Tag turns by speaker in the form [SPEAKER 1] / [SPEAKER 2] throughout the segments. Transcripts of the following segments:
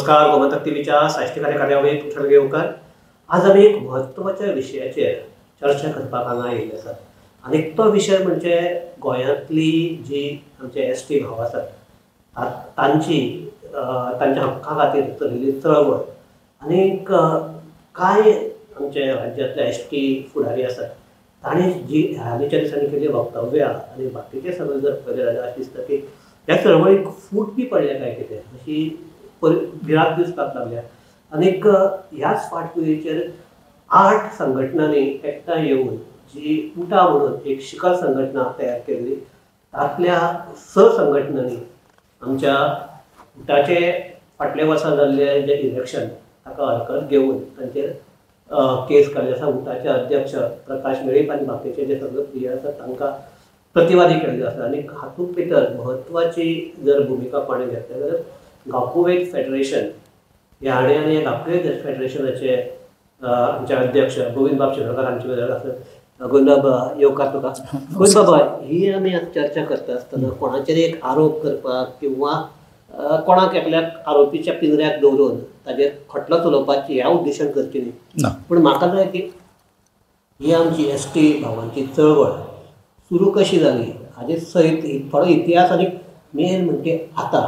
[SPEAKER 1] नमस्कार, गोमंतक टीव्हीच्या साहित्यिक कार्यावळीत तुमच्या येवकार. आज आमी एक म्हत्वाच्या विशयाचेर चर्चा करपाक हांगा आयिल्ले आसात आनी तो विशय म्हणजे गोंयांतली जी आमचे एस टी भाव आसात तांची तांच्या हक्का खातीर चलिल्ली चळवळ आनीक कांय आमचे राज्यांतले एस टी फुडारी आसात तांणी जी हालींच्या दिसांनी केल्ली वक्तव्यां आनी बाकीचे सगळे जर पळयलें जाल्यार अशें दिसता की ह्या चळवळीक फूट बी पडल्या काय कितें अशी भिरांत दिसपाक लागल्या. आनीक ह्याच फाटभुंयेचेर 8 संघटनांनी एकठांय येवन जी उटा म्हणून एक शिखर संघटना तयार केल्ली तांतल्या 6 संघटनांनी आमच्या उटाचे फाटल्या वर्सा जाल्ले जे इलेक्शन ताका हरकत घेवन तांचेर केस काडली आसा. उटाचे अध्यक्ष प्रकाश मेळीप आनी बाकीचे जे सगळे प्लेयर आसात तांकां प्रतिवादी केल्ले आसा. आनी हातूंत भितर म्हत्वाची जर भुमिका कोणें घेतल्या जाल्यार गांवकुवेत फेडरेशन ह्या हाणें आनी ह्या गांवकुवेत फेडरेशनाचे आमचे अध्यक्ष गोविंदबाब शिरोडकार हांचे बरोबर आसात. गोविंदबाब, येवकार तुका. गोविंदबाब, ही आमी आतां चर्चा करता आसतना कोणाचेर एक आरोप करपाक किंवा कोणाक एकल्याक आरोपीच्या पिंजऱ्याक दवरून ताजेर खटलो चलोवपाची ह्या उद्देशान करची न्ही, पूण म्हाका जाय की ही आमची एस टी भावांची चळवळ सुरू कशी जाली हाजे सयत थोडो इतिहास आनी मेन म्हणजे आतां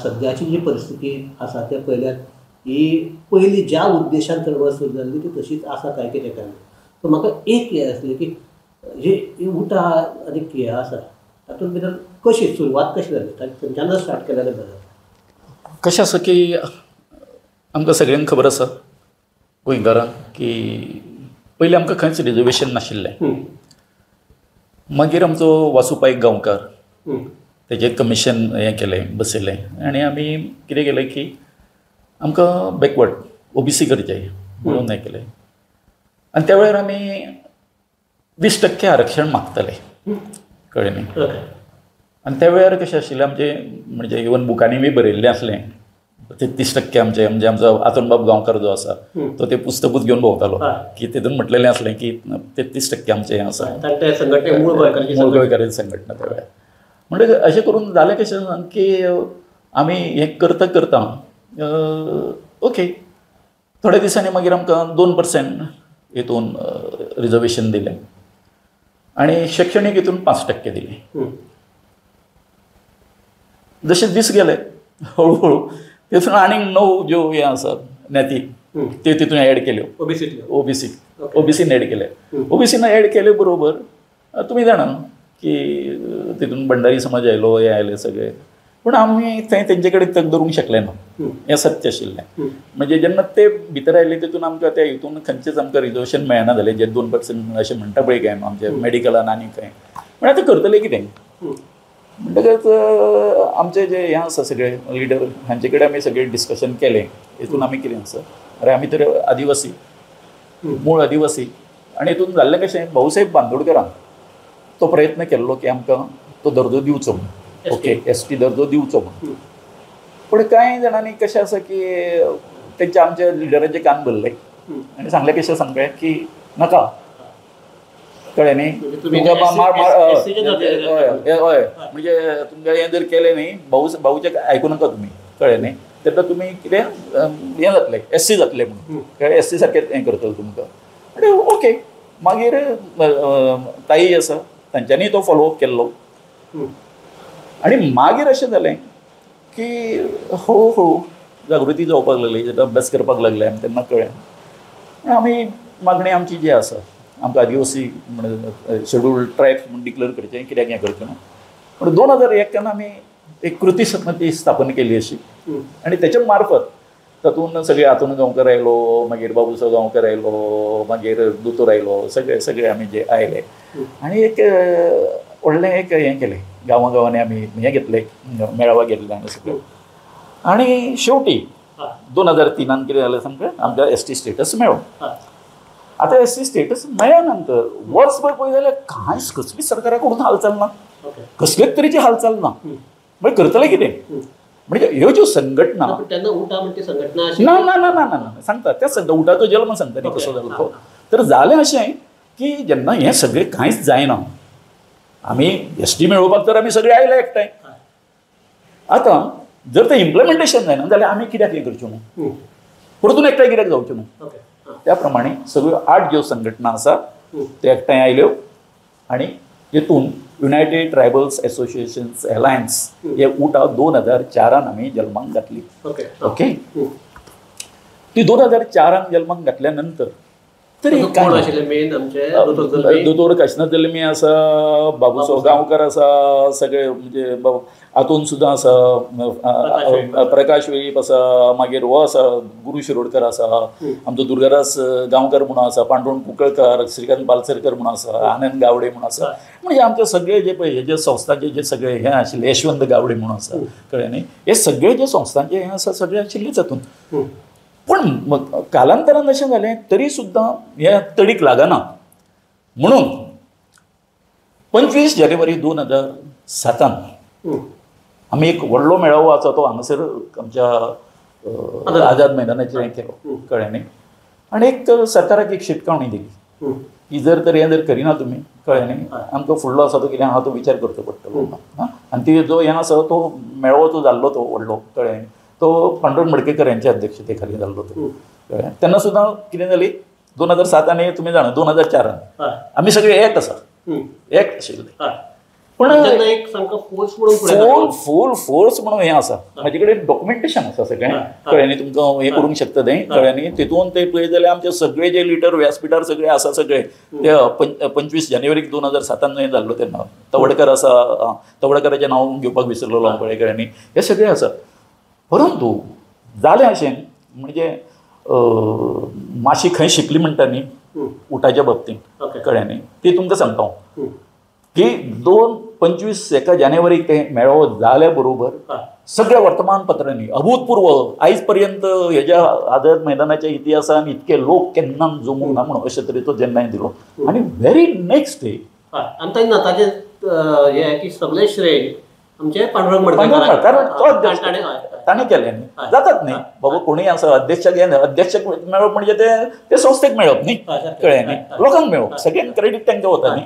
[SPEAKER 1] सद्याची जी परिस्थिती आसा ते पळयल्यार ही पयली ज्या उद्देशान चळवळ सुरू जाल्ली ती तशीच आसा काय कितें काय ना. सो म्हाका एक हें आसलें की जी उटा आनी हें आसा तातूंत भितर कशी सुरवात कशी जाली, थंयच्यान स्टार्ट केलें जाल्यार बरें.
[SPEAKER 2] कशें आसा की आमकां सगळ्यांक खबर आसा गोंयकारांक की पयलीं आमकां खंयच रिजर्वेशन नाशिल्लें. मागीर आमचो वासू पायक गांवकार तेजें कमिशन हें केलें, बसयलें आनी आमी कितें केलें की आमकां बॅकवर्ड ओबीसी करचें म्हणून हें केलें. आनी त्या वेळार आमी 20% आरक्षण मागताले, कळ्ळें न्ही. आनी त्या वेळार कशें आशिल्लें आमचें म्हणजे इवन बुकांनी बी बरयल्लें आसलें 33% आमचें, म्हणजे आमचो आतोनबाब गांवकार जो आसा तो तें पुस्तकूच घेवन भोंवतालो की तेतून म्हटलेलें आसलें की 33% आमचें हें आसा, मूळ गोंयकारांची संघटना त्या वेळार. म्हणटकच अशें करून जालें कशें की आमी हें करता करता ओके थोड्या दिसांनी मागीर आमकां 2% हितून रिजर्वेशन दिलें आनी शिक्षणीक हितून 5% दिलें. जशे दीस गेले हळू हळू तितून आनीक 9 ज्यो हें आसात ज्ञाती त्यो तितून एड केल्यो, ओबीसीन एड केले. ओबीसीन एड केले बरोबर तुमी जाणा की तितून भंडारी समाज आयलो, हें आयले सगळे, पूण आमी थंय तेंचे कडेन तग धरूंक शकले ना, हें सत्य आशिल्लें. म्हणजे जेन्ना ते भितर आयले तितून आमकां त्या हितून खंयचेच आमकां रिजर्वेशन मेळना जालें, जे 2% अशें म्हणटा पळय काय आमचे मेडिकलान आनी खंय. पूण आतां करतले कितें म्हणटकच आमचे जे हें आसा सगळे लिडर हांचे कडेन आमी सगळें डिस्कशन केलें. हितून आमी कितें आसा, अरे आमी तर आदिवासी, मूळ आदिवासी, आनी हितून जाल्लें कशें भाऊसाहेब बांदोडकरान तो प्रयत्न केल्लो की आमकां तो दर्जो दिवचो म्हणून, ओके एस टी दर्जो दिवचो म्हणून. पूण कांय जाणांनी कशें आसा की तेंच्या आमच्या लिडरांचे कान भरले आनी सांगलें कशें सांगलें की नाका, कळ्ळें न्ही, हय म्हणजे तुमकां हें जर केलें न्ही भाऊचें आयकूं नाका तुमी, कळ्ळें न्ही, तेन्ना तुमी कितें हें जातलें, एस सी जातलें म्हणून, कळ्ळें, एस सी सारकें हें करतलें तुमकां. आनी ओके मागीर ताई आसा तांच्यांनी तो फॉलोअप केल्लो. आनी मागीर अशें जालें की हळू हळू जागृती जावपाक लागली, जेन्ना अभ्यास करपाक लागले आमी तेन्ना कळ्ळें आमी मागणी आमची जी आसा आमकां आदिवासी म्हणजे शेड्यूल्ड ट्रायब्स म्हूण डिक्लेअर करचें, कित्याक हें करचें ना. पूण 2001 आमी एक कृती समिती स्थापन केली अशी आनी तेच्या मार्फत तातूंत सगळे आतोन गांवकर आयलो, मागीर बाबूसो गांवकर आयलो, मागीर दोतोर आयलो, सगळे सगळे आमी जे आयले आनी एक व्हडलें एक हें केलें, गांवां गांवांनी आमी हें घेतलें, मेळावा घेतले आमी सगळे. आनी शेवटी 2003 कितें जालें सामकें आमकां एस टी स्टेटस मेळ्ळो. आतां एस टी स्टेटस मेळ्ळ्या नंतर वर्सभर पळय जाल्यार कांयच कसलीच सरकारा कडून हालचाल ना, कसलेच तरेची हालचाल ना. म्हणजे करतले कितें, म्हणजे ह्यो ज्यो संघटना ना ना ना ना ना सांगता त्या संघ उटाचो जल्म सांगता न्ही कसो जालो तो. तर जालें अशें की जेन्ना हें सगळें कांयच जायना, आमी एस टी मेळोवपाक तर आमी सगळे आयले एकठांय. आतां जर तें इम्प्लिमेंटेशन जायना जाल्यार आमी कित्याक हें करचें न्हू, परतून एकठांय कित्याक जावचें न्हू. त्या प्रमाणे सगळ्यो 8 ज्यो संघटना आसा त्यो एकठांय आयल्यो आनी तितून युनायटेड ट्रायबल्स एसोसिएशन्स अलायन्स हे उटा 2004 आमी जल्माक घातली. ओके, ती 2004 जल्माक घातल्या नंतर तरी दोतोर काशिनाथ जल्मी आसा, बाबूसो गांवकर आसा, सगळे म्हणजे हातून सुद्दां आसा, प्रकाश वेळीप आसा, मागीर हो आसा गुरू शिरोडकर आसा, आमचो दुर्गादास गांवकर म्हणून आसा, पांडुरंग कुंकळकर, श्रीकांत बालसरकर म्हणून आसा, आनंद गावडे म्हणून आसा. म्हणजे आमचे सगळे जे पळय हे जे संस्थांचे जे सगळे हे आशिल्ले, यशवंत गावडे म्हणून आसा, कळ्ळें न्ही, हे सगळे जे संस्थांचे हे आसा सगळे आशिल्लेच हातून. पण कालांतरान अशें जालें तरी सुद्दां हें तडीक लागना म्हणून 25 जानेवारी 2007 आमी एक व्हडलो मेळावो आसा तो हांगासर आमच्या आझाद मैदानाचेर हें केलो, कळ्ळें न्ही. आनी एक सरकाराक एक शिटकावणी दिली की जर तर हें जर करिना तुमी, कळ्ळें न्ही, आमकां फुडलो आसा तो कितें आहा तो विचार करचो पडटलो. आनी ती जो हें आसा तो मेळावो जो जाल्लो तो व्हडलो, कळ्ळें न्ही, तो पांडुरंग मडकेकर यांच्या अध्यक्षते खाली जाल्लो तो, कळ्ळें. तेन्ना सुद्दां कितें जाली 2007 आनी तुमी जाणा 2004 आमी सगळे एक आसा, एक आशिल्ले. पण फूल फोर्स म्हणून हें आसा, म्हाजे कडेन डॉक्युमेंटेशन आसा सगळें, कळ्ळें न्ही, तुमकां हें करूंक शकता तें, कळ्ळें न्ही. तितून ते पळयत जाल्यार आमचे सगळे जे लिडर व्यासपिठार सगळे आसा सगळे ते 25 जानेवारीक 2007 हें जाल्लो तेन्ना तवडकर आसा, तवडकराचें नांव घेवपाक विसरलेलो हांव, पळय, कळ्ळें न्ही, हे सगळे आसा. परंतु जालें अशें म्हणजे मातशी खंय शिकली म्हणटा न्ही उटाच्या बाबतींत, कळ्ळें न्ही, ती तुमकां सांगता हांव की 25 जानेवारीक ते मेळावो जाल्या बरोबर सगळ्या वर्तमानपत्रांनी अभूतपूर्व आयज पर्यंत हेज्या आझाद मैदानाच्या इतिहासान इतके लोक केन्ना जमूंक ना म्हणून अशे तरेचो जेन्ना दिलो. आनी व्हेरी नेक्स्ट डे
[SPEAKER 1] आनी तेन्ना ताजें हें की सगळें श्रेय आमचे पांडुरंग मडकयकार,
[SPEAKER 2] कारण तो अध्यक्ष ताणें केलें न्ही, जातात न्ही बाबा कोणूय आसा अध्यक्षाक हें अध्यक्षाक मेळप म्हणजे ते संस्थेक मेळप न्ही, कळ्ळें न्ही, लोकांक मेळप, सगळ्यांक क्रेडीट तांकां वता न्ही.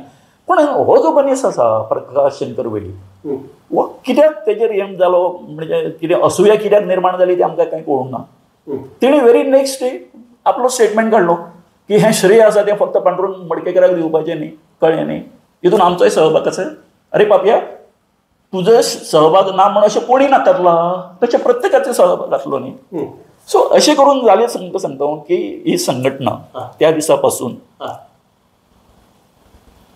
[SPEAKER 2] पूण हो जो मनीस आसा प्रकाश शंकर वेळीप हो कित्याक तेजेर हें जालो म्हणजे कितें असूया कित्याक निर्माण जाली ती आमकां कांय कळूंक ना. तेणें व्हेरी नेक्स्ट डे आपलो स्टेटमेंट काडलो की हें श्रेय आसा तें फक्त पांडुरंग मडकेकराक दिवपाचें न्ही, कळ्ळें न्ही, तितून आमचोय सहभाग आसा. अरे पापया, तुजो सहभाग ना म्हण अशें कोणी नाकारला, तशें प्रत्येकाचो सहभाग आसलो न्ही. सो अशें करून जालें तुमकां सांगता की ही संघटना त्या दिसा पासून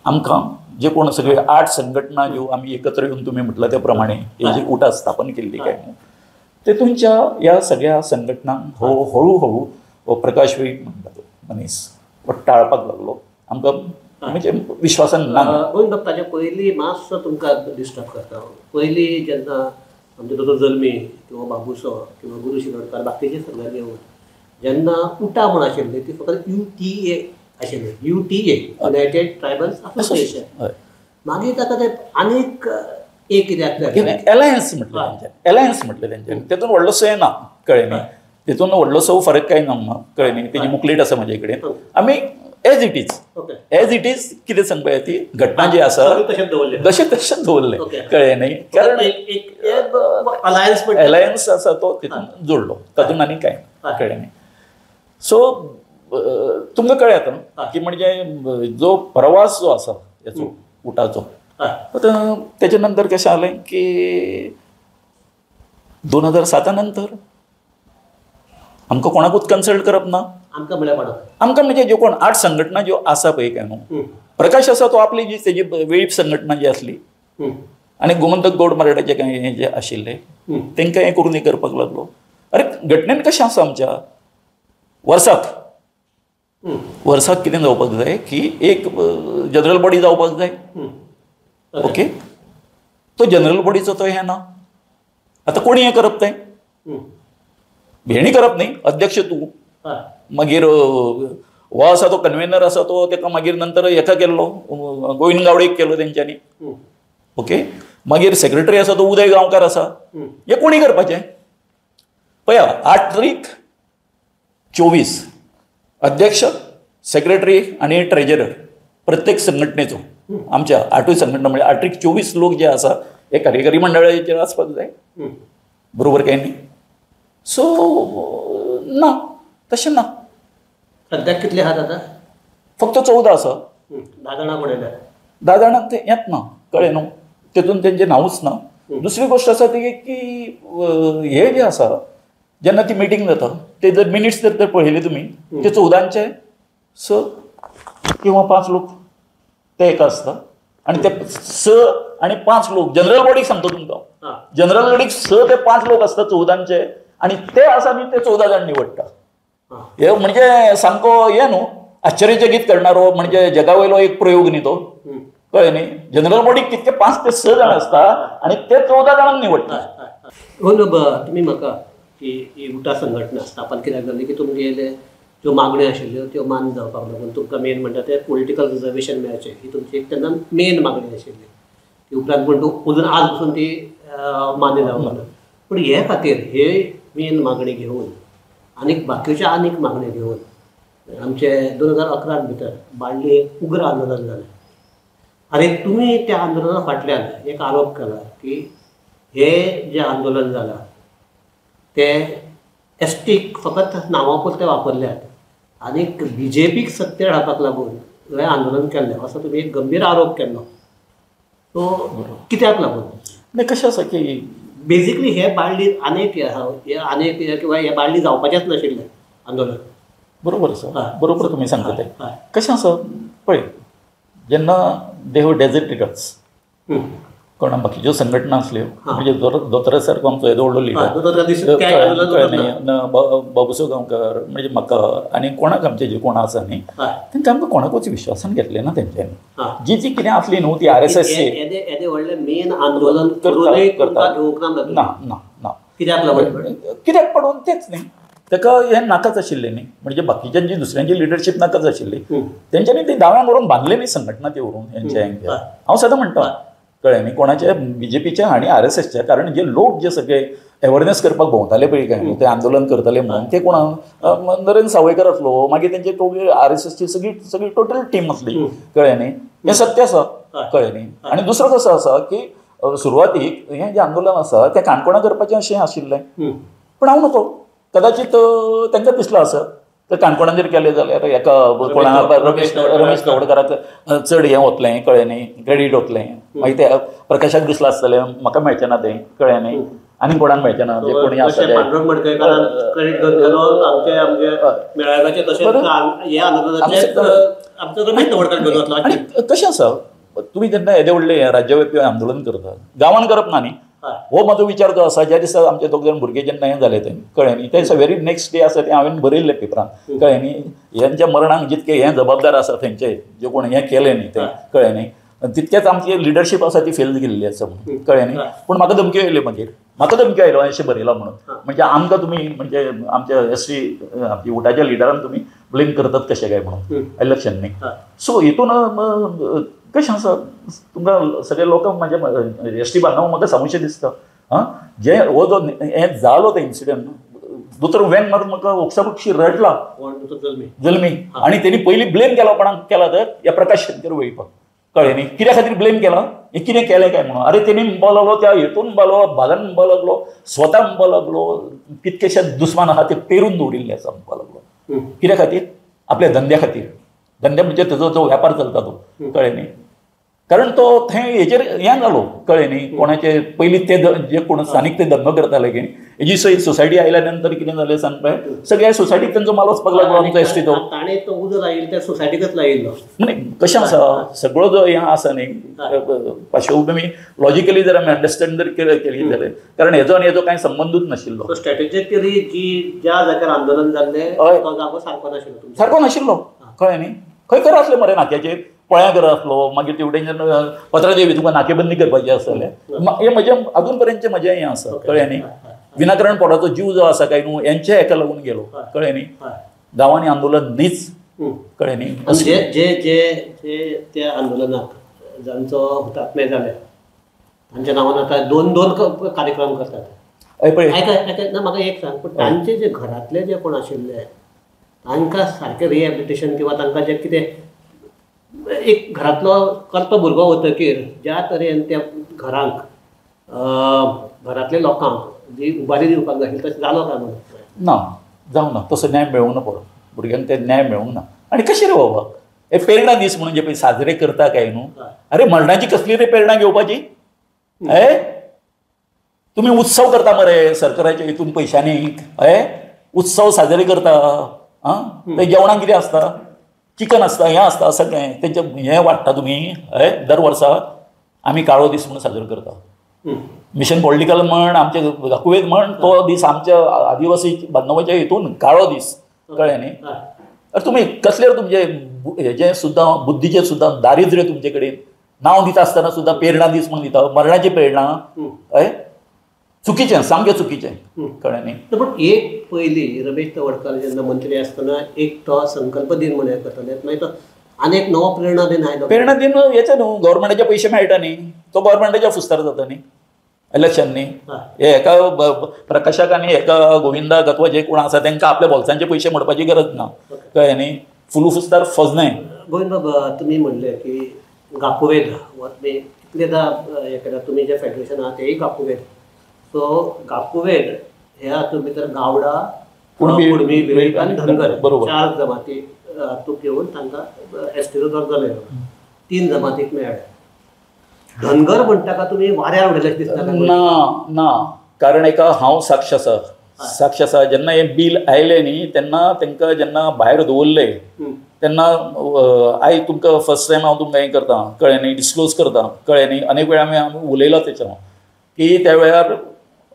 [SPEAKER 2] आमकां जे कोण सगळे 8 संघटना ज्यो आमी एकत्र येवन तुमी म्हटलां त्या प्रमाणे ही जी उटा स्थापन केल्ली काय तेतूनच्या ह्या सगळ्या संघटनांक हो हळू हळू हो प्रकाश वेळीप म्हणटा तो मनीस हो टाळपाक लागलो, आमकां म्हणजे विश्वासान ना.
[SPEAKER 1] गोविंद बाब, ताच्या पयलीं मातसो तुमकां डिस्टर्ब करता. पयलीं जेन्ना आमचे दोतोर जल्मी किंवा बाबूसो किंवा गुरू शिरोडकर बाकीचे सगळ्यांनी येवन जेन्ना उटा म्हूण आशिल्ली ती फकत UTA आशिल्ली, UTA United tribals association. मागीर ताका ते आनीक एक कित्याक
[SPEAKER 2] एलायन्स म्हटलें तेंच्यांनी, एलायन्स म्हटलें तेंच्यांनी, तेतून व्हडलोसो हें ना, कळ्ळें न्ही, तितून व्हडलोसो फरक कांय ना, कळ्ळें न्ही. तेजी बुकलेट आसा म्हजे कडेन, आमी as it is, as it is कितें सांगपा ती घटना जी आसा तशें तशेंच दवरलें, कळ्ळें न्ही, कारण अलायन्स आसा तो तितून जोडलो, तातूंत आनी कांय ना, कळ्ळें न्ही. सो तुमकां कळ्ळें आतां की म्हणजे जो प्रवास जो आसा हेचो उटाचो, आतां तेच्या नंतर कशें जालें की 2007 नंतर आमकां कोणाकूच कन्सल्ट करप ना.
[SPEAKER 1] आमकां म्हळ्यार कोणाक?
[SPEAKER 2] आमकां म्हणजे ज्यो कोण 8 संघटना ज्यो आसा पळय काय न्हू, प्रकाश आसा तो आपली जी तेजी वेळीप संघटना जी आसली आनी गोमंतक गौड मराठाचे कांय हे जे आशिल्ले तांकां हें करून हें करपाक लागलो. अरे घटनेन कशें आसा आमच्या वर्साक वर्साक कितें जावपाक जाय की एक जनरल बॉडी जावपाक जाय, ओके, तो जनरल बॉडीचो तो हें ना. आतां कोणी हें करप तें हेणी करप न्ही, अध्यक्ष तूं, मागीर हो आसा तो कन्वेनर आसा तो ताका मागीर नंतर हेका केल्लो गोविंद गावडेक केलो तेंच्यांनी, ओके, मागीर सेक्रेटरी आसा तो उदय गांवकार आसा, हें कोणी करपाचें? पळया 8 तारीख 24 अध्यक्ष, सेक्रेटरी आनी ट्रेजरर प्रत्येक संघटनेचो, आमच्या 8 संघटना म्हणजे 8 तारीख 24 लोक जे आसा हे कार्यकारी मंडळाचेर आसपाक जाय. बरोबर काय न्ही? सो ना, तशें ना.
[SPEAKER 1] सद्याक कितले आहात आतां?
[SPEAKER 2] फक्त 14 आसा.
[SPEAKER 1] 10 जाणां पळयल्या,
[SPEAKER 2] 10 जाणांक ते येत ना, कळ्ळें न्हू, तेतून तेंचें नांवूच ना. दुसरी गोश्ट आसा ती की हे जे आसा जेन्ना ती मिटींग जाता ते जर मिनिट्स जर पळयले तुमी ते 14चे 6 किंवा 5 लोक ते एका आसता आनी ते 6 आनी 5 लोक जनरल बॉडीक सांगता तुमकां, जनरल बॉडीक 6 ते 5 लोक आसता 14चे आनी ते आसा न्ही ते 14 जाण निवडटा. हे म्हणजे सामको हे न्हू आश्चर्यचकित करणारो, म्हणजे जगा वयलो एक प्रयोग न्ही तो, कळ्ळें न्ही? जनरल बॉडीक कितके 5 ते 6 जाण आसता आनी ते 14 जाणांक निवडटा.
[SPEAKER 1] हो न्हू, तुमी म्हाका की ही उटा संघटना स्थापन कित्याक जाली की तुमगेले ज्यो मागण्यो आशिल्ल्यो त्यो मान्य जावपाक लागून तुमकां मेन म्हणटा तें पॉलिटिकल रिजर्वेशन मेळचें ही तुमची एक तेन्ना मेन मागणी आशिल्ली. ती उपरांत पूण अजून आज पसून ती मान्य जावपाक ना. पूण हे खातीर हे मेन मागणी घेवन आनीक बाकीच्यो आनीक मागण्यो घेवन आमचे 2011 भितर बाळ्ळी एक उग्र आंदोलन जालें आनी तुमी त्या आंदोलना फाटल्यान एक आरोप केला की हे जें आंदोलन जालां तें एसटीक फकत नांवा पुरतें वापरल्यात आनीक बी जे पीक सत्तेर हाडपाक लागून हें आंदोलन केल्लें असो तुमी एक गंभीर आरोप केल्लो. सो कित्याक लागून?
[SPEAKER 2] नाही, कशें आसा की
[SPEAKER 1] बेजिकली हे बाळ्ळी आनीक हे आनीक किंवा हे बाळ्ळी जावपाचेंच नाशिल्लें आंदोलन.
[SPEAKER 2] बरोबर आसा, बरोबर तुमी सांगता तें. कशें आसा पळय, जेन्ना दे वर डेजर्टेडर्स, कोणा बाकीच्यो संघटना आसल्यो, म्हणजे दोतोरा सारको आमचो येदो व्हडलो लिडर बाबूसो गांवकर, म्हणजे म्हाका आनी कोणाक आमचे जे कोण आसा न्ही तेंकां आमकां कोणाकूच विश्वासान घेतलें ना तेंच्यांनी. जी जी कितें आसली न्हू ती RSS
[SPEAKER 1] main आंदोलन करता ना
[SPEAKER 2] ना ना,
[SPEAKER 1] कित्याक लागून?
[SPEAKER 2] कित्याक पडून तेच न्ही, ताका हें नाकाच आशिल्लें न्ही, म्हणजे बाकीच्यांची दुसऱ्यांची लिडरशीप नाकाच आशिल्ली तेंच्यांनी ती दाव्यान व्हरून बांदले न्ही संघटना ती व्हरून हेंच्या हेंच्या. हांव सदां म्हणटा, कळ्ळें न्ही, कोणाच्या BJPच्या आनी RSSच्या, कारण जे लोक जे सगळे अवेरनेस करपाक भोंवताले पळय काय न्हू, ते आंदोलन करताले म्हणून ते कोणा नरेंद्र सावयकर आसलो, मागीर तेंचे टोगले RSSची सगळी सगळी टोटल टीम आसली, कळ्ळें न्ही? हें सत्य आसा, कळ्ळें न्ही? आनी दुसरो कसो आसा की सुरवातीक हें जें आंदोलन आसा तें काणकोणा करपाचें अशें आशिल्लें, पूण हांव नको, कदाचित तांकां दिसलां आसत तर काणकोणान जर केलें जाल्यार एका कोणा रमेश तवडकाराक चड हें वतलें, कळ्ळें न्ही, क्रेडीट वतलें, मागीर ते प्रकाशाक दिसलां आसतलें म्हाका मेळचें ना तें, कळ्ळें न्ही, आनी कोणाक मेळचें ना जे कोणी आसा ते. आनी कशें आसा, तुमी जेन्ना येदें व्हडलें राज्यव्यापी आंदोलन करता, गांवान करप ना न्ही, हो म्हाजो विचार जो आसा, ज्या दिसा आमचे दोग जाण भुरगे जेन्ना हें जालें तें, कळ्ळें न्ही, ते दिसा व्हेरी नेक्स्ट डे आसा तें हांवें बरयल्लें पेपरान, कळ्ळें न्ही, हेंच्या मरणाक जितके हें जबाबदार आसा थंयचे जे कोण हें केलें न्ही तें, कळ्ळें न्ही, तितकेच आमची लिडरशीप आसा ती फेल गेल्ली आसा म्हणून, कळ्ळें न्ही. पूण म्हाका धमक्यो आयल्यो, मागीर म्हाका धमक्यो आयल्यो अशें बरयलां म्हणून, म्हणजे आमकां तुमी म्हणजे आमच्या ST आमच्या उटाच्या लिडरान तुमी ब्लेम करतात कशें काय म्हणून, लक्षात न्ही. सो हितून कशें आसा, तुमकां सगळे लोकांक म्हाजे ST बांदव म्हाका सांगूशें दिसता, आं जे हो जो हें जालो तो इन्सिडंट, दोतोर वेन मारून म्हाका ओक्साबक्षी रडला जल्मी, आनी तेणी पयलीं ब्लेम केलो कोणाक केला तर ह्या प्रकाश शेतकर वेळीपाक, कळ्ळें न्ही, कित्या खातीर ब्लेम केला, हें कितें केलें काय म्हणून. अरे तेणी म्हणपाक लागलो, त्या हेतून म्हणपाक लागलो, भागान म्हणपाक लागलो, स्वता म्हणपाक लागलो, कितकेशे दुस्मान आहा ते पेरून दवरिल्ले आसा म्हणपाक लागलो. कित्या खातीर? आपल्या धंद्या खातीर. धंद्या म्हणजे तेजो जो वेपार चलता तो, कळ्ळें न्ही, कारण तो थंय हेजेर हें जालो, कळ्ळें न्ही, कोणाचे पयलीं ते जे कोण स्थानीक ते धंदो करताले की हेजी सोसायटी आयल्या नंतर कितें जालें सांग पळय, सगळ्या सोसायटीक तेंचो माल वचपाक लागलो आमचो ST तो,
[SPEAKER 1] ताणें तो उजो लायिल्लो त्या सोसायटीकच लायिल्लो.
[SPEAKER 2] म्हणजे कशें आसा सगळो जो हें आसा न्ही पार्श्वभूमी लॉजिकली जर आमी अंडरस्टँड जर केली जाल्यार, कारण हेजो आनी हेजो कांय संबंदूच नाशिल्लो.
[SPEAKER 1] स्ट्रॅटेजिकली जी ज्या जाग्यार आंदोलन जाल्लें तो जागो सारको नाशिल्लो,
[SPEAKER 2] सारको नाशिल्लो, कळ्ळें न्ही. खंय कर आसलें मरे नाक्याचेर, पळ्यां कर आसलो, मागीर तेवटेन पत्रादेवी तुका नाकेबंदी करपाची आसतालें, हें म्हजें अजून पर्यंतचें म्हजें हें आसा, कळ्ळें न्ही. विनाकारण पोटाचो जीव जो आसा काय न्हू हेंच्या हेका लागून गेलो, कळ्ळें न्ही. गांवांनी आंदोलन न्हीच, कळ्ळें न्ही.
[SPEAKER 1] जे जे जे जे त्या आंदोलनाक जांचो हुतात्मे जाले तांच्या नांवान आतां 2 2 कार्यक्रम करतात. आयक ना, म्हाका एक सांग, पूण तांचे जे घरांतले जे कोण आशिल्ले तांकां सारकें रिहॅबिलिटेशन किंवा तांकां जें कितें एक घरांतलो कर्तो भुरगो वतकीर ज्या तरेन त्या घरांक घरांतल्या लोकांक जी उबारी दिवपाक जाय तशें जालो काय म्हणून
[SPEAKER 2] ना जावं ना, तसो न्याय मेळूंक ना परत भुरग्यांक ते न्याय मेळूंक ना. आनी कशें रे बाबा हे पेरणां दीस म्हणून जे पळय साजरे करता काय न्हू, अरे मरणाची कसली रे पेरणां घेवपाची? हे तुमी उत्सव करता मरे सरकाराच्या हितून पयशांनी, हय उत्सव साजरे करता. आं ते जेवणाक कितें आसता, चिकन आसता, हें आसता सगळें तेंचें हें वाडटा तुमी. हय दर वर्सा आमी काळो दीस म्हणून साजरो करता. मिशन पॉलिटिकल म्हण आमचे दाखोवयत म्हण तो दीस आमच्या आदिवासी बांधवाच्या हितून काळो दीस, कळ्ळें न्ही? अरे तुमी कसले तुमचे हेजें सुद्दां बुद्धीचें सुद्दां दारिद्र्य तुमचे कडेन नांव दिता आसतना सुद्दां प्रेरणा दीस म्हणून दिता, मरणाची प्रेरणा. हय चुकीचें, सामकें चुकीचें, कळ्ळें न्ही?
[SPEAKER 1] पूण एक पयलीं रमेश तवडकर जेन्ना मंत्री आसतना एक तो संकल्प दिन म्हणून करताले, मागीर तो आनी एक नवो प्रेरणा दिन आयलो.
[SPEAKER 2] प्रेरणा दिन हेचे न्हू गव्हर्मेंटाचे पयशे मेळटा न्ही, तो गव्हर्मेंटाच्या फुस्तार जाता न्ही इलेक्शन न्ही. हे एका प्रकाशाक आनी एका गोविंदाक अथवा जे कोण आसा तांकां आपल्या बोल्सांचे पयशे म्हणपाची गरज ना, कळ्ळें न्ही? फुलू फुस्तार फज न्हय.
[SPEAKER 1] गोविंद बाबा तुमी म्हणलें की गाकुवेद वा तुमी कितलेदां हें केलां, तुमी जें फेडरेशन आहा तेंय गाकुवेद. सो गाकुवेद हे हातूंत भितर गावडा, कुणबी, वेळीप आनी धनगर चार जमाती हातूंत घेवन तांकां एसटीचो दर्जो मेळ्ळो, तीन जमातीक मेळ्ळें. धनगर म्हणटा का तुमी वाऱ्यार उडयलें दिसता?
[SPEAKER 2] ना ना, कारण एका हांव साक्ष आसा, साक्ष आसा. जेन्ना हें बील आयलें न्ही तेन्ना तांकां जेन्ना भायर दवरलें तेन्ना आयज तुमकां फर्स्ट टायम हांव तुमकां हें करता, कळ्ळें न्ही, डिस्क्लोज करता, कळ्ळें न्ही. अनेक वेळा आमी उलयला तेच्या की त्या वेळार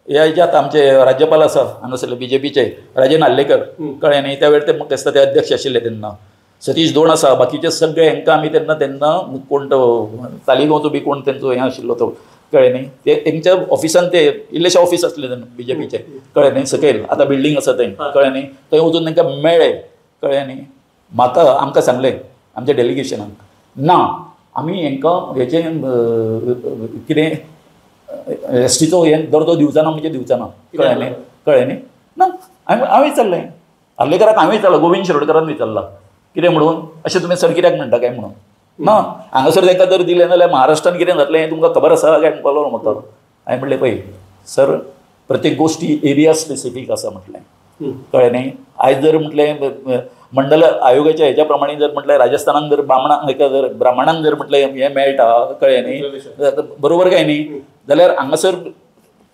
[SPEAKER 2] ह्या हेज्यात आमचे राज्यपाल आसा हांगासरले बीजेपीचे राजन आर्लेकर, कळ्ळें न्ही, त्या वेळार ते म्हाका दिसता ते अध्यक्ष आशिल्ले तेन्ना. सतीश दोण आसा, बाकीचे सगळे हेंकां आमी तेन्ना तेन्ना कोण तो तालिगांवचो बी कोण तेंचो हें आशिल्लो तो, कळ्ळें न्ही, ते तेंच्या ऑफिसान ते इल्लेशे ऑफीस आसलें तेन्ना बीजेपीचें, कळ्ळें न्ही, सकयल आतां बिल्डींग आसा थंय, कळ्ळें न्ही, थंय वचून तांकां मेळ्ळे, कळ्ळें न्ही. म्हाका आमकां सांगलें आमच्या डेलिगेशनाक ना आमी हेंकां हेचें कितें एसटीचो हें दर्जो दिवचो ना म्हणजे दिवचो ना, कळ्ळें न्ही, कळ्ळें न्ही. ना हांवें विचारलें आर्लेकराक, हांवें विचारलां, गोविंद शिरोडकरान विचारलां कितें म्हणून अशें तुमी सर कित्याक म्हणटा काय म्हणून. ना हांगासर तांकां जर दिलें जाल्यार महाराष्ट्रान कितें जातलें हें तुमकां खबर आसा काय म्हणपाक म्हाका. हांवें म्हणलें पळय सर प्रत्येक गोश्टी एरिया स्पेसिफीक आसा म्हटलें, कळ्ळें न्ही. आयज जर म्हटलें मंडल आयोगाच्या हेच्या प्रमाणे जर म्हटलें राजस्थानान जर ब्राह्मणांक एका जर ब्राह्मणांक जर म्हटलें हें मेळटा, कळ्ळें न्ही, बरोबर काय न्ही, जाल्यार हांगासर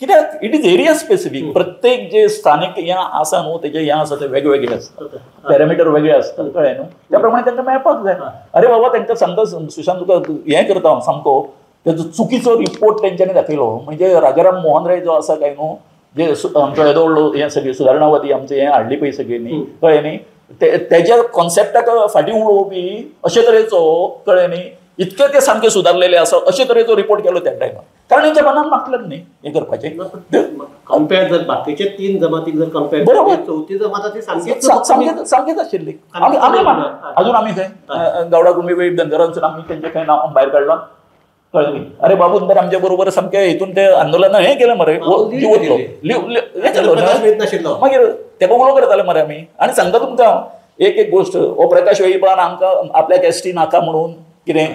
[SPEAKER 2] कित्याक it is area specific. प्रत्येक जे स्थानीक हें आसा न्हू तेजें हें आसा तें वेगवेगळें आसता, पॅरामिटर वेगळे आसता, कळ्ळें न्हू, त्या प्रमाणे तांकां मेळपाक जाय. अरे बाबा तांकां सांगता सुशांत तुका हें करता हांव सामको तेजो चुकीचो रिपोर्ट तेंच्यांनी दाखयलो. म्हणजे राजाराम मोहन राय जो आसा काय न्हू जे आमचो येदो व्हडलो हें सगळें सुदारणावादी आमचें हें हाडली पळय सगळी न्ही, कळ्ळें न्ही, तेज्या कॉन्सेप्टाक फाटीं उडोवपी अशे तरेचो, कळ्ळें न्ही, इतके ते सामके सुदारलेले आसा अशे तरेचो रिपोर्ट केलो त्या टायमार. कारण हेंच्या मनान मागलें न्ही हें करपाचें.
[SPEAKER 1] कंपेर जर बाकीचे तीन जमातीक जर कंपेर
[SPEAKER 2] बरोबर
[SPEAKER 1] चवथी जमात ती सामकीच
[SPEAKER 2] सामकीच आशिल्ली. आमी आमी अजून आमी खंय गावडा कुणबी वेळीप धनगरांसून आमी तेंचे खंय नांव भायर काडलां, कळ्ळें न्ही. अरे बाबून तर आमच्या बरोबर सामकें हितून ते आंदोलनान हें केलें मरे, वतलो हें केलो मागीर तेका उलो करताले मरे आमी. आनी सांगता तुमकां एक एक गोश्ट, हो प्रकाश वेळीपान आमकां आपल्याक एसटी नाका म्हणून कितें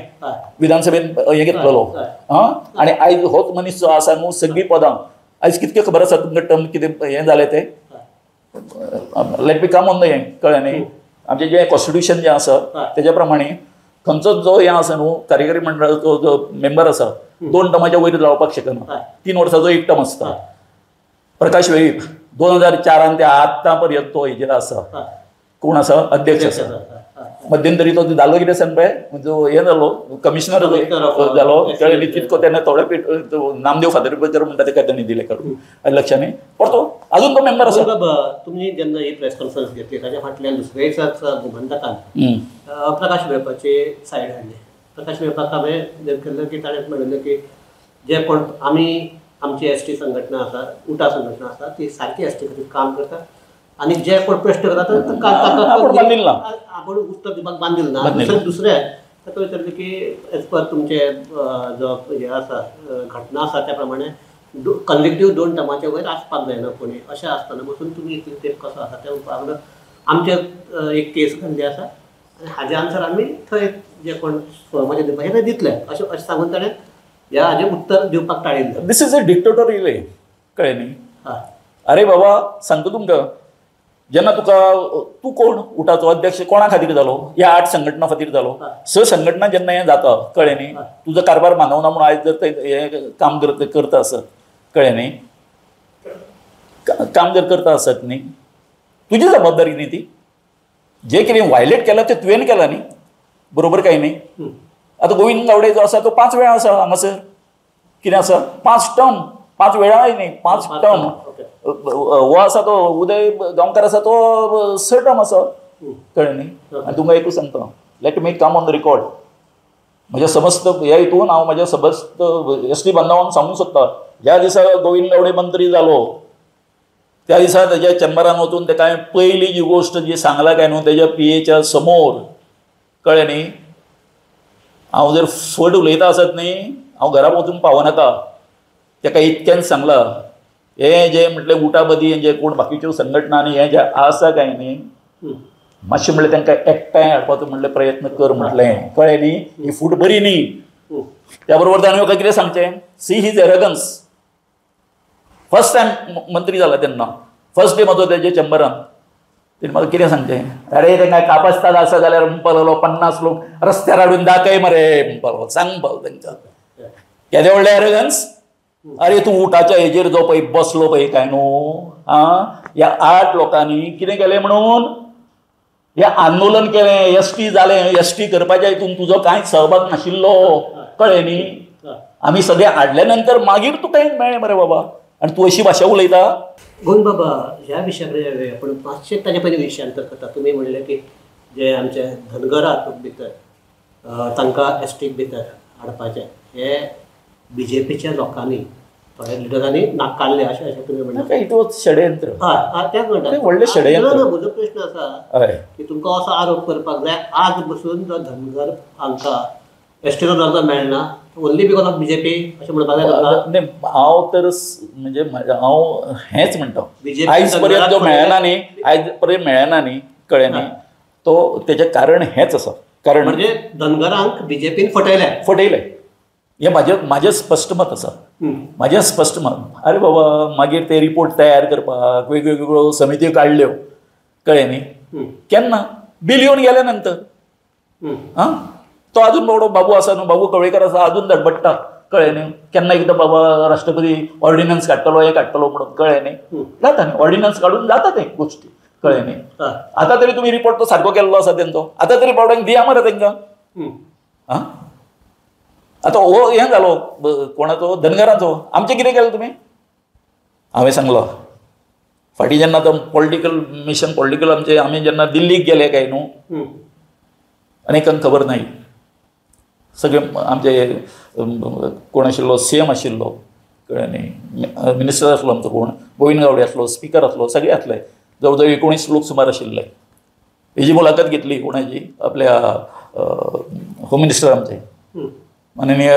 [SPEAKER 2] विधानसभेन हें घेतलेलो आं, आनी आयज होच मनीस जो आसा न्हू सगळीं पदां आयज कितकें खबर आसा तुमकां टर्म कितें हें जालें तें, let me come on the हें, कळ्ळें न्ही. आमचें जें कॉन्स्टिट्युशन जें आसा तेज्या प्रमाणे खंयचोच जो हें आसा न्हू कार्यकारी मंडळाचो जो मेंबर आसा 2 टर्माच्या वयर जावपाक शकना, 3 वर्साचो एक टर्म आसता. प्रकाश वेळीप 2004 ते आतां पर्यंत तो हेजेर आसा, कोण आसा अध्यक्ष आसा. मध्यंतरी तो जालो कितें सांग पळय जो हें जालो कमिशनर जालो, कळ्ळें न्ही, तितको तेन्ना थोडे पेट नामदेव फातर्पेकर म्हणटा तेका तेणी दिलें काडून, लक्षांत न्ही. परतो अजून तो मेंबर आसा.
[SPEAKER 1] तुमी जेन्ना ही प्रेस कॉन्फरन्स घेतली ताच्या फाटल्यान दुसरे गोमंतकान प्रकाश वेळपाची सायड हाडली. प्रकाश वेळपाक हांवें केल्लें की ताणें म्हणिल्लें की जे कोण आमी आमची एस टी संघटना आसा, उटा संघटना आसा, ती सारकी एस टी खातीर काम करता आनी जे कोण प्रश्न करता ताका आपूण उत्तर दिवपाक बांदील ना. दुसरें ताका विचारलें की एज पर तुमचे जो हें आसा घटना आसा त्या प्रमाणे कन्विक्टीव 2 टर्माच्या वयर आसपाक जायना कोणी, अशें आसतना पसून तुमी इतले तेंप कसो आसा तें म्हणपाक लागलो आमचे एक केस घाल्ली आसा आनी हाजे आन्सर आमी थंय जे कोण फॉर्माचेर दिवपाचें तें दितले अशें अशें सांगून ताणें ह्या हाजें उत्तर दिवपाक टाळिल्लें.
[SPEAKER 2] This is a dictatorial, कळ्ळें न्ही. अरे बाबा सांगता तुमकां, जेन्ना तुका तूं कोण उटाचो अध्यक्ष कोणा खातीर जालो, ह्या 8 संघटना खातीर जालो, 6 संघटना जेन्ना हें जाता कळ्ळें न्ही, तुजो कारभार मानवना म्हणून आयज जर ते हें काम करता आसत कळ्ळें न्ही, काम जर करता आसत न्ही, तुजी जबाबदारी न्ही ती. जे कितें वायलेट केलां तें तुवें केलां न्ही, बरोबर काय न्ही. आतां गोविंद गावडे जो आसा तो 5 वेळा आसा हांगासर, कितें आसा 5 टर्म, 5 वेळा न्ही 5 टर्म. हो आसा तो उदय गांवकार आसा तो 6 टर्म आसा कळ्ळें न्ही. आनी तुमकां एकूच सांगता, let me come on the record, म्हज्या समस्त ह्या हितून हांव म्हज्या समस्त एस टी बांधवांक सांगूंक सोदता, ज्या दिसा गोविंद गावडे मंत्री जालो त्या दिसा तेज्या चेंबरान वचून तेका हांवें पयली जी गोश्ट जी सांगला काय न्हू तेज्या पी एच्या समोर कळ्ळें न्ही, हांव जर फट उलयता आसत न्ही हांव घरा वचूंक पावनाका. तेका इतक्यान सांगलां, हें जें म्हटलें उटाबदी जे कोण बाकीच्यो संघटना आनी हें जें आसा काय न्ही मातशें म्हणलें तांकां एकठांय हाडपाचो म्हणलें प्रयत्न कर म्हटलें कळ्ळें न्ही, ही फूट बरी न्ही. त्या बरोबर ताणें म्हाका कितें सांगचें, see his arrogance. First time मंत्री जाला तेन्ना फर्स्ट डे म्हजो तेजे चेंबरान तेणें म्हाका कितें सांगचें, अरे तांकां कापस्ताद आसा जाल्यार म्हणपाक लागलो 50 लोक रस्त्यार हाडून दाखय मरे म्हणपाक लागलो, सांग म्हणपाक तांकां केदें व्हडलें एरगन्स. अरे तूं उटाच्या हेजेर जो पळय बसलो पळय काय न्हू, आं ह्या 8 लोकांनी कितें केलें म्हणून हें आंदोलन केलें, एस टी जालें, एस टी करपाच्या हितून तुजो कांयच सहभाग नाशिल्लो कळ्ळें न्ही. आमी सगळें हाडल्या नंतर मागीर तुका हें मेळ्ळें मरे बाबा, आनी तूं अशी भाशा उलयता.
[SPEAKER 1] गोविंद बाबा ह्या विशया कडेन आपण मातशें ताजे पयलीं विशयांतर करता. तुमी म्हणलें की जे आमचे धनगर आहात भितर तांकां एस टीक भितर हाडपाचें हे बी जे पीच्या लोकांनी थोड्या लिडरांनी नाकारले अशें अशें तुमी म्हणलें.
[SPEAKER 2] It was षडयंत्र.
[SPEAKER 1] हय तेंच म्हणटा,
[SPEAKER 2] व्हडलें षडयंत्र.
[SPEAKER 1] ना म्हजो प्रश्न आसा की तुमकां असो आरोप करपाक जाय आज बसून जो धनगर हांकां एस टीचो दर्जो मेळना only because of B J P अशें म्हणपाक जाय तुमकां?
[SPEAKER 2] हांव तर म्हणजे हांव हेंच म्हणटा, आयज पर्यंत जो मेळना न्ही, आयज पर्यंत मेळना न्ही कळ्ळें न्ही, तो तेजें कारण हेंच आसा. कारण
[SPEAKER 1] म्हणजे धनगरांक बी जे पीन फटयलें,
[SPEAKER 2] फटयलें हें म्हाजें म्हाजें स्पश्ट मत आसा, म्हाजें स्पश्ट मत. अरे बाबा मागीर ते रिपोर्ट तयार करपाक वेगवेगळ्यो समित्यो काडल्यो कळ्ळें न्ही, केन्ना बील येवन गेल्या नंतर. आं तो अजून बाबडो बाबू आसा न्हू, बाबू कवळेकर आसा, अजून धडपडटा कळ्ळें न्ही, केन्ना एकदां बाबा राष्ट्रपती ऑर्डिनन्स काडटलो हें काडटलो म्हणून कळ्ळें न्ही, जाता न्ही ऑर्डिनन्स काडून जाता तें गोश्टी कळ्ळें न्ही. आतां तरी तुमी रिपोर्ट तो सारको केल्लो आसा तेंचो, आतां तरी बाबड्यांक दिया मरे तांकां. आं आतां हो हें जालो कोणाचो, धनगरांचो. आमचें कितें केलें तुमी? हांवें सांगलो फाटीं जेन्ना आतां पॉलिटिकल मिशन पॉलिटिकल आमचें आमी जेन्ना दिल्लीक गेले काय न्हू, अनेकांक खबर नाही, सगळे आमचे कोण आशिल्लो सी एम आशिल्लो कळ्ळें न्ही, मिनिस्टर आसलो आमचो कोण गोविंद गावडे आसलो, स्पिकर आसलो, सगळे आसले, जवळ जवळ 19 लोक सुमार आशिल्ले. हेजी मुलाखत घेतली कोणाची, आपल्या होम मिनिस्टर आमचे माननीय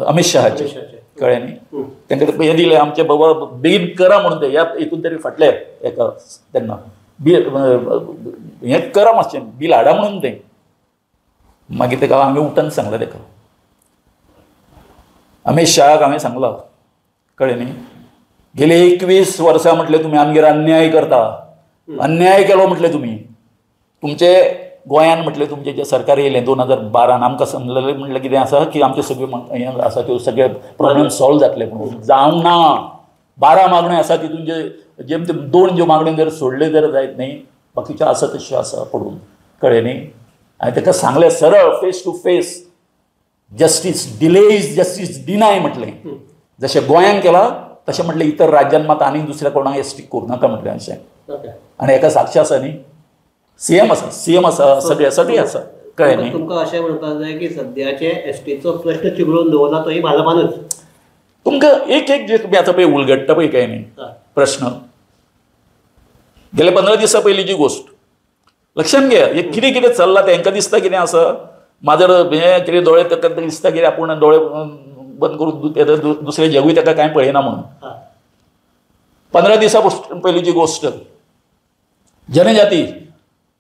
[SPEAKER 2] अमित शहाचे कळ्ळें न्ही, तांकां हें दिलें आमचे बाबा बेगीन करा म्हणून, ते ह्या हितून तरी फाटले एका तेन्ना बिल हें करा मातशें बील हाडा म्हणून तें. मागीर ताका हांवें उठून सांगलें ताका, अमित शहाक हांवें सांगलां कळ्ळें न्ही, गेले 21 वर्सां म्हटलें तुमी आमगेर अन्याय करता, अन्याय केलो म्हटलें तुमी, तुमचे गोंयान म्हटलें तुमचें जें सरकार येयलें 2012 आमकां समजलें म्हटलें कितें आसा की आमचे सगळे हें आसा त्यो सगळे प्रॉब्लम सॉल्व जातले म्हणून, जावंक ना. 12 मागण्यो आसा तितून जे जे 2 ज्यो मागण्यो जर सोडल्यो जर जायत न्ही, बाकीच्यो आसा तश्यो आसा पडून कळ्ळें न्ही. हांवें ताका सांगलें सरळ face to face, justice delay is justice deny म्हटलें, जशें गोंयान केलां तशें म्हटलें इतर राज्यान मात आनीक दुसऱ्या कोणाक एस टी करूं नाका म्हटलें अशें. आनी हेका साक्ष आसा न्ही, सी एम आसा, सी एम आसा, सगळे सगळे आसा कळ्ळें न्ही.
[SPEAKER 1] तुमकां अशें म्हणपाक जाय की सद्याचे एस टीचो प्रश्न चिगळून दवरला तोय भाजपानूच.
[SPEAKER 2] तुमकां एक एक जे तुमी आतां पळय उलगडटा पळय काय न्ही प्रश्न, गेले 15 दिसां पयलींची गोश्ट लक्षांत घे, हे कितें कितें चल्लां तेंकां दिसता कितें आसा, माजर हें कितें दोळे ताका दिसता कितें आपूण दोळे बंद करून दुसरें जगूय ताका कांय पळयना म्हणून. 15 दिसां पयलींची गोश्ट, जनजाती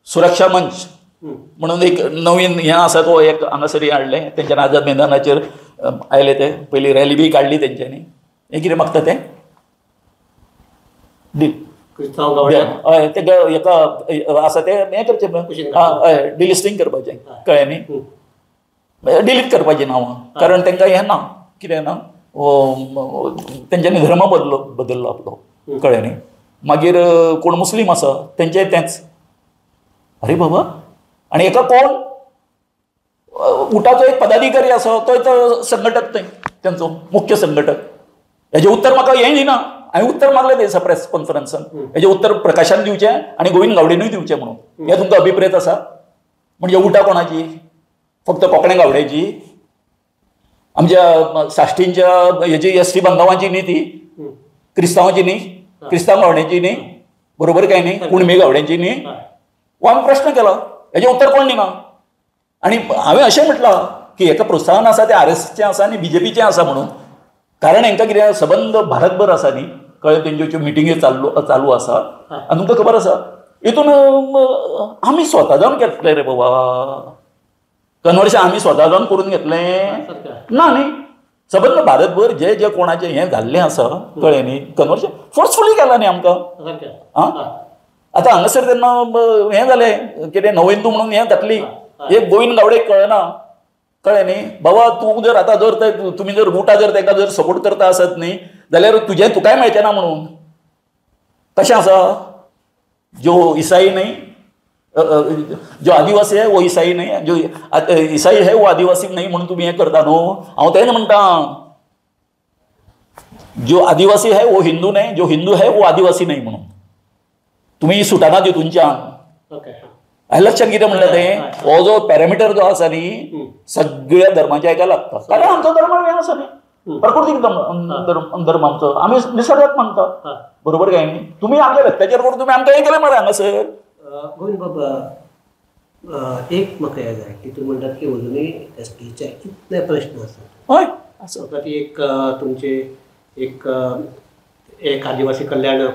[SPEAKER 2] सुरक्षा मंच म्हणून एक नवीन हें आसा तो एक हांगासर हाडलें तेंच्यानी, आझाद मैदानाचेर आयले ते, पयली रॅली बी काडली तेंच्यांनी. हें कितें मागता तें डील हय ते हेका आसा तें हें करचें हय डिलिस्टींग करपाचें कळ्ळें न्ही डिलीट करपाचें नांवां कारण तांकां हें ना कितें ना तेंच्यांनी धर्म बदलो बदल्लो आपलो कळ्ळें न्ही मागीर कोण मुस्लीम आसा तेंचें तेंच अरे बाबा आनी हेका कोण उटाचो एक पदाधिकारी आसा तो तो संघटक थंय तेंचो मुख्य संघटक हेजें उत्तर म्हाका हें दिना हांवें उत्तर मागलें ते दिसा प्रेस कॉन्फरन्सान हेजें उत्तर प्रकाशान दिवचें आनी गोविंद गावडेनूय दिवचें म्हणून हें तुमकां अभिप्रेत आसा म्हणजे उटा कोणाची फक्त कोंकणे गावड्याची आमच्या साश्टींच्या हेजी एस टी बांधवांची न्ही ती क्रिस्तांवाची न्ही क्रिस्तांव गावड्यांची न्ही बरोबर काय न्ही कुणबी गावड्यांची न्ही हो आमी प्रश्न केलो हेजें उत्तर कोण दिना आनी हांवें अशें म्हटलां की हेका प्रोत्साहन आसा तें आर एस एसचें आसा आनी बीजेपीचें आसा म्हणून कारण हेंकां कितें सबंद भारतभर आसा न्ही कळ्ळें तेंच्यो ज्यो मिटिंग्यो चालू आसा आनी तुमकां खबर आसा हितून आमी स्वता जावन घेतले रे बाबा कन्वर्शन आमी स्वता जावन करून घेतलें ना न्ही सबंद भारतभर जे जे कोणाचें हें जाल्लें आसा कळ्ळें न्ही कन्वर्शन फोर्सफुली केलां न्ही आमकां आं आतां हांगासर तेन्ना हें जालें कितें नवेंदू म्हणून हें घातली एक गोविंद गावडेक कळना कळ्ळें न्ही बाबा तूं जर आतां जर ते तुमी जर उटा जर तांकां जर सपोर्ट करता आसत न्ही जाल्यार तुजें तुकाय मेळचें ना म्हणून कशें आसा जो ईसाई नहीं जो आदिवासी है वो ईसाई नहीं जो ईसाई है वो आदिवासी नहीं म्हणून तुमी हें करता न्हू हांव तेंच म्हणटा जो आदिवासी है वो हिंदू नहीं जो हिंदू है वो आदिवासी नहीं म्हणून तुमी सुटाना तितूनच्यान हांवें लक्षात कितें म्हणलें तें हो जो पॅरामिटर जो आसा न्ही सगळ्या धर्माच्या हेका लागता कारण आमचो धर्म हें आसा न्ही प्राकृतीक धर्म आमचो आमी निसर्गाक मानता बरोबर काय न्ही तुमी आमच्या अत्याचार करून तुमी आमकां हें केलें मरे हांगासर
[SPEAKER 1] गोविंद बाबा एक म्हाका हें जाय की तुमी म्हणटात की अजुनूय एस टीचे कितले प्रश्न आसात
[SPEAKER 2] हय आसा
[SPEAKER 1] ती एक तुमचे एक एक आदिवासी कल्याण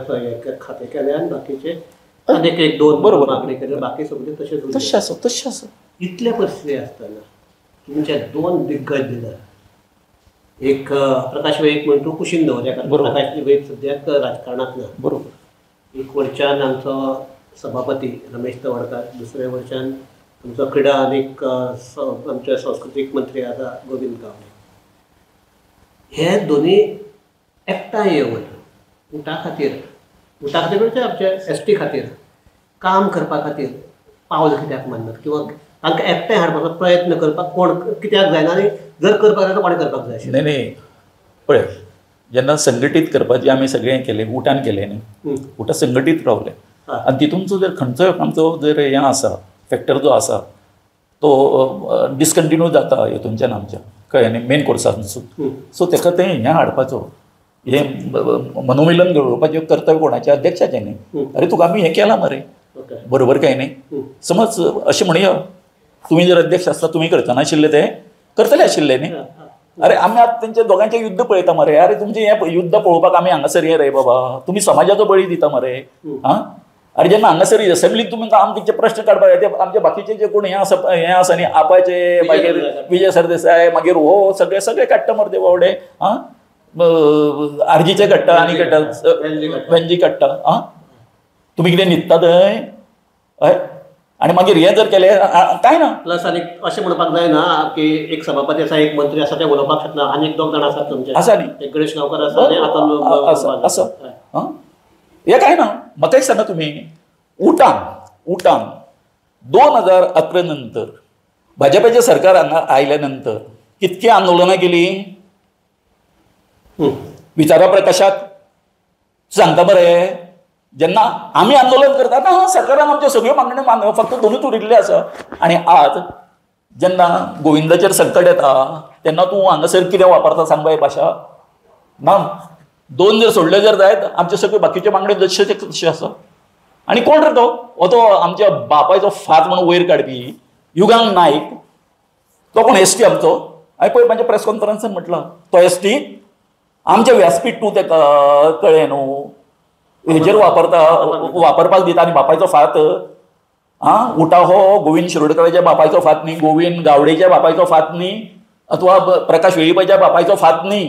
[SPEAKER 1] खातें केलें आनी बाकीचे आनी एक दोन
[SPEAKER 2] बरोबर
[SPEAKER 1] मागणी केली बाकी सगळे तशें
[SPEAKER 2] तशें आसा तशें आसा
[SPEAKER 1] इतले परिस्थिती आसतना तुमचे दोन दिग्गज लिडर एक प्रकाश वेळीप म्हण तूं कुशीन दवरया कारण प्रकाश वेळीप सद्याक राजकारणांत ना
[SPEAKER 2] बरोबर
[SPEAKER 1] एक वरच्यान आमचो सभापती रमेश तवडकार दुसरे वरच्यान आमचो क्रिडा आनीक आमचे संस्कृतीक मंत्री आसा गोविंद गावडे हे दोनी एकठांय येवन उटा खातीर म्हणजे आमचे एस टी खातीर काम करपा खातीर पावल कित्याक मारनात किंवा तांकां एकठांय हाडपाचो प्रयत्न करपाक कोण कित्याक जायना आनी जर करपाक जाय तर कोणें करपाक जाय
[SPEAKER 2] न्ही न्ही पळय जेन्ना संघटीत करपाचें आमी सगळें केलें उटान केलें न्ही उटा संघटीत रावलें आनी तितूनचो जर खंयचोय आमचो जर हें आसा फॅक्टर जो आसा तो डिसकंटिन्यू जाता हितूनच्यान आमच्या कळ्ळें न्ही मेन कोर्सांतसून सो ताका तें हें हाडपाचो हें मनोमिलन घडोवपाचें कर्तव्य कोणाचें अध्यक्षाचें न्ही अरे तुका आमी हें केलां मरे बरोबर काय न्ही समज अशें म्हणया तुमी जर अध्यक्ष आसता तुमी करतना आशिल्ले ते करतले आशिल्ले न्ही अरे आमी आतां तेंचे दोगांचें युद्ध पळयता मरे अरे तुमचें हें युद्ध पळोवपाक आमी हांगासर हे रे बाबा तुमी समाजाचो बळी दिता मरे आं अरे जेन्ना हांगासर असेंब्लीक तुमी आमचे प्रश्न काडपाक जाय ते आमचे बाकीचे जे कोण हें आसा हें आसा न्ही आपाचे मागीर विजय सरदेसाय मागीर हो सगळे सगळे काडटा मरे ते बावडे आं आरजीचे काडटा आनी काडटा वेंजी काडटा आं तुमी कितें न्हिदता थंय हय आनी मागीर हें जर केलें कांय ना
[SPEAKER 1] प्लस आनी अशें म्हणपाक जायना की एक सभापती आसा एक मंत्री आसा ते उलोवपाक शकना आनी एक दोग जाण आसात तुमचे
[SPEAKER 2] आसा न्ही
[SPEAKER 1] एक गणेश गांवकर आसा आनी आतां
[SPEAKER 2] आसा आसा आं हें कांय ना म्हाका एक सांगा तुमी उटान उटान 2011 नंतर भाजपाचें सरकार हांगा आयल्या नंतर कितकी आंदोलनां केली विचारा प्रकाशाक सांगता बरें जेन्ना आमी आंदोलन करता ना सरकारान आमच्यो सगळ्यो मागण्यो मान फक्त दोनूच उरिल्ल्यो आसा आनी आज जेन्ना गोविंदाचेर संकट येता तेन्ना तूं हांगासर कितें वापरता सांग बाय भाशा ना दोन जर सोडले जर जायत आमच्यो सगळ्यो बाकीच्यो मागण्यो जश्यो तश्यो आसा आनी कोण रे तो हो तो आमच्या बापायचो फात म्हणून वयर काडपी युगांक नायक तो कोण एस टी आमचो हांवें पळय म्हाज्या प्रेस कॉन्फरन्सान म्हटलां तो एस टी आमचें व्यासपीठ तूं ताका कळ्ळें न्हू हेजेर वापरता वापरपाक दिता आनी बापायचो फात आं उटा हो गोविंद शिरोडकराच्या बापायचो फात न्ही गोविंद गावडेच्या बापायचो फात न्ही अथवा प्रकाश वेळीपाच्या बापायचो फात न्ही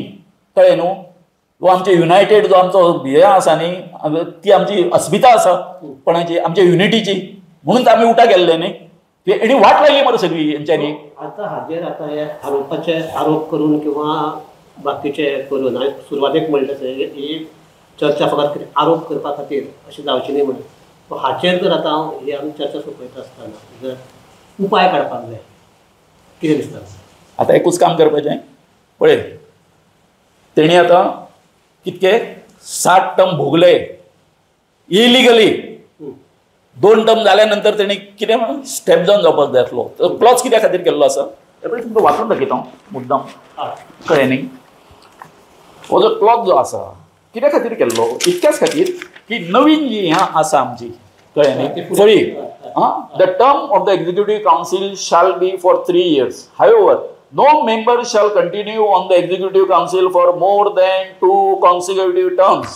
[SPEAKER 2] कळ्ळें न्हू जो आमचे युनायटेड जो आमचो हें आसा न्ही ती आमची अस्मिता आसा कोणाची आमच्या युनिटीची म्हणून आमी उठा गेल्ले न्ही हेणी वाट लागली मरे सगळी हेंच्यांनी.
[SPEAKER 1] आतां हाजेर आतां हे आरोपाचे आरोप करून किंवा बाकीचे करून हांवें सुरवातेक म्हणलें तशें ही चर्चा फकत कितें आरोप करपा खातीर अशें जावचें न्ही म्हणून हाचेर जर आतां हांव ही आमी चर्चा सोंपयता आसतना जर उपाय काडपाक जाय कितें दिसता?
[SPEAKER 2] आतां एकूच काम करपाचें पळय तेणी आतां कितके 60 टर्म भोगले इलिगली 2 टर्म जाल्या नंतर तेणी कितें म्हणून स्टेप डावन जावपाक जाय आसलो. तो क्लॉज कित्या खातीर केल्लो आसा ते पळय तुमकां वाचून दाखयता हांव मुद्दाम कळ्ळें न्ही. हो जो क्लॉज जो आसा कित्या खातीर केल्लो इतक्याच खातीर की नवीन जी ह्या आसा आमची कळ्ळें न्ही फळी the term of the executive council shall be for 3 years. However no member shall continue on the executive council for more than 2 consecutive terms.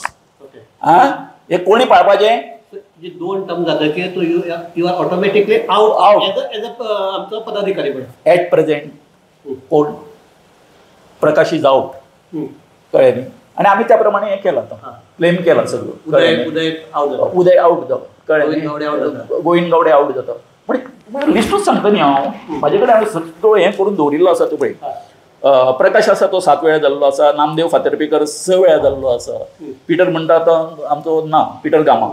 [SPEAKER 2] हे कोणी पाळपाचें?
[SPEAKER 1] जे 2 टर्म जातकीर तूं you are automatically out
[SPEAKER 2] out
[SPEAKER 1] as a आमचो पदाधिकारी म्हणून.
[SPEAKER 2] Eight present कोण Prakash is out कळ्ळें न्ही. आनी आमी त्या प्रमाणे हें केलां आतां क्लेम केला सगळो.
[SPEAKER 1] उदय आवट जालो
[SPEAKER 2] उदय आवट जालो कळ्ळें न्ही गोविंद गावडे आवट जाता. म्हणजे लिस्टूच सांगता न्ही हांव म्हाजे कडेन हांवें सगळो हें करून दवरिल्लो आसा. तो पळय प्रकाश आसा तो 7 वेळा जाल्लो आसा, नामदेव फातर्पेकर 6 वेळा जाल्लो आसा, पिटर म्हणटा आतां आमचो ना पिटर गामा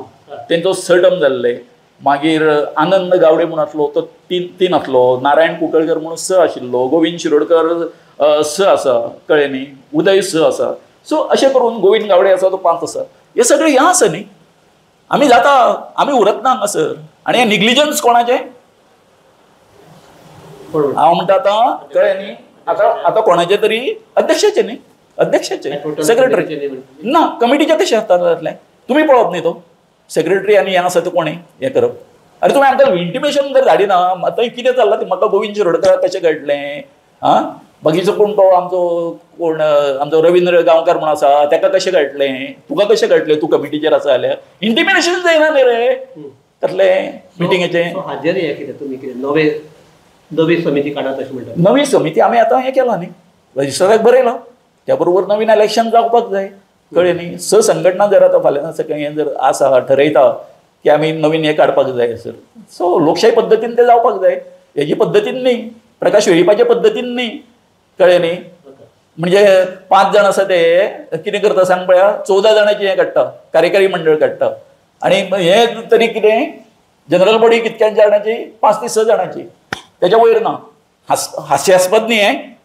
[SPEAKER 2] तेंचो 6 टर्म जाल्ले, मागीर आनंद गावडे म्हूण आसलो तो 3 आसलो, नारायण कुंकळकर म्हणून 6 आशिल्लो, गोविंद शिरोडकर 6 आसा कळ्ळें न्ही, उदय 6 आसा. सो अशें करून गोविंद गावडे आसा तो 5 आसा. हे सगळे हें आसा न्ही आमी जाता आमी उरत ना हांगासर. आनी हें निग्लिजन्स कोणाचें हांव म्हणटा आतां कळ्ळें न्ही आतां आतां कोणाचें तरी अध्यक्षाचें न्ही अध्यक्षाचें सेक्रेटरी ना कमिटीचें कशें आसता जातलें तुमी पळोवप न्ही तो सेक्रेटरी आनी हें आसा तें कोणें हें करप. अरे तुमी आमकां इंटिमेशन जर धाडिना आतां कितें चल्लां तें म्हाका गोविंद शिरोडकर कशें कळटलें आं बाकीचो कोण तो आमचो कोण आमचो रविंद्र गांवकार म्हूण आसा ताका कशें कळटलें तुका कशें कळटलें तूं कमिटीचेर आसा जाल्यार इंटिमेशन जायना न्ही रे कसलें मिटिंगेचें.
[SPEAKER 1] हाजेर हें कितें तुमी कितें नवे नवी समिती काडात अशें म्हणटा?
[SPEAKER 2] नवी समिती आमी आतां हें केलां न्ही रजिस्टराक बरयलां त्या बरोबर नवीन इलेक्शन जावपाक जाय कळ्ळें न्ही. 6 संघटना जर आतां फाल्यां सकाळीं हें जर आसा ठरयता की आमी नवीन हें काडपाक जाय सर सो लोकशाही पद्दतीन तें जावपाक जाय हेजी पद्दतीन न्ही प्रकाश वेळीपाचे पद्दतीन न्ही कळ्ळें न्ही. म्हणजे 5 जाण आसा ते कितें करता सांग पळया 14 जाणांची हें काडटा कार्यकारी मंडळ काडटा आनी हें तरी कितें जनरल बॉडी कितक्या जाणांची 5 ते 6 जाणांची त्याच्या वयर ना. हास्यास्पद न्ही हें.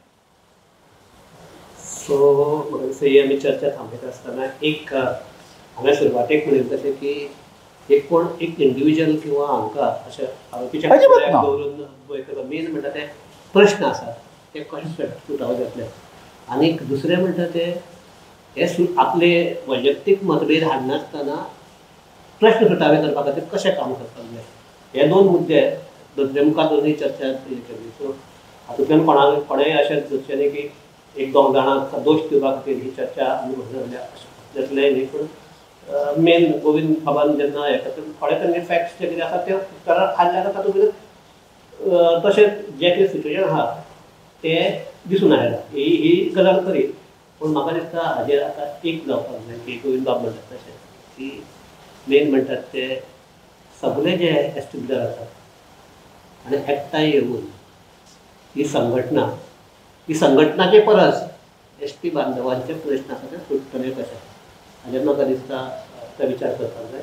[SPEAKER 1] सो म्हाका दिसता ही आमी चर्चा थांबयता आसतना एक हांवें सुरवातेक म्हणिल्लें तशें की एक कोण एक इंडिविज्युअल किंवा हांकां अशें आरोपीच्या दवरून मेन म्हणटा ते प्रश्न आसात ते कशे सुटावे जातले. आनीक दुसरें म्हणटा ते हे आपले वैयक्तीक मतभेद हाडनासतना प्रश्न सुटावे करपा खातीर कशें काम करपाक जाय हे 2 मुद्दे नदरे मुखार दवरून ही चर्चा केली. सो हातूंतल्यान कोणाक कोणेंय अशें धरचें न्ही की 1-2 जाणांक दोश दिवपा खातीर ही चर्चा आमी जाल्या अशें जातलें न्ही. पूण मेन गोविंद बाबान जेन्ना हें करता थोडे तांचे फॅक्ट्स जे कितें आसा ते उच्चारार हाडले जाल्यार तातूंत भितर तशें जें कितें सिट्युएशन आसा तें दिसून आयलां ही ही गजाल खरी. पूण म्हाका दिसता हाजेर आतां एक जावपाक जाय की गोविंद बाब म्हणटात तशें की मेन म्हणटात ते सगळे जे एस टी बिलर आसात आनी एकठांय येवन ही संघटना ही संघटनाचे परस एस टी बांधवांचे प्रश्न आसा ते सुट्टले कशे हाजेर म्हाका दिसता तो विचार करपाक जाय.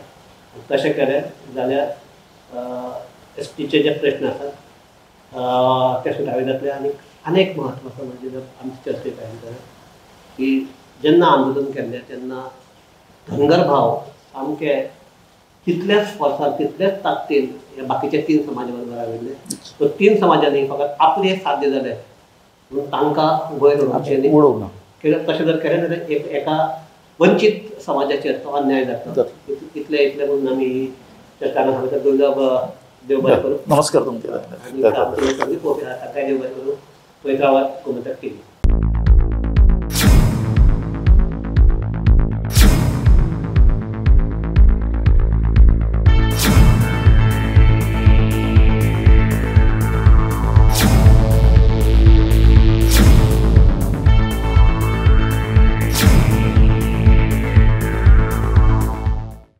[SPEAKER 1] तशें केलें जाल्यार एस टीचे जे प्रश्न आसात ते सुटावे जातले. आनी अनेक म्हत्वाचो म्हणजे जर आमची चर्चेक आयली जाल्यार की जेन्ना आंदोलन केल्लें तेन्ना धनगर भाव सामके तितल्याच फोर्सान तितल्याच ताकदीन हे बाकीचे 3 समाजा बरोबर आयिल्ले. सो 3 समाजांनी फकत आपलें साध्य जालें म्हणून तांकां वयर उडोवचें न्ही
[SPEAKER 2] उडोवंक ना.
[SPEAKER 1] कित्याक तशें जर केलें जाल्यार एका वंचीत समाजाचेर तो अन्याय जाता. इतलें इतलें म्हणून आमी ही चर्चा सांगता. देव बरें करूं.
[SPEAKER 2] नमस्कार तुमकां.
[SPEAKER 1] आनी सगळीं पळोवपी आसा तांकांय देव बरें करूं. पळयत रावात गोमंतक टीव्ही.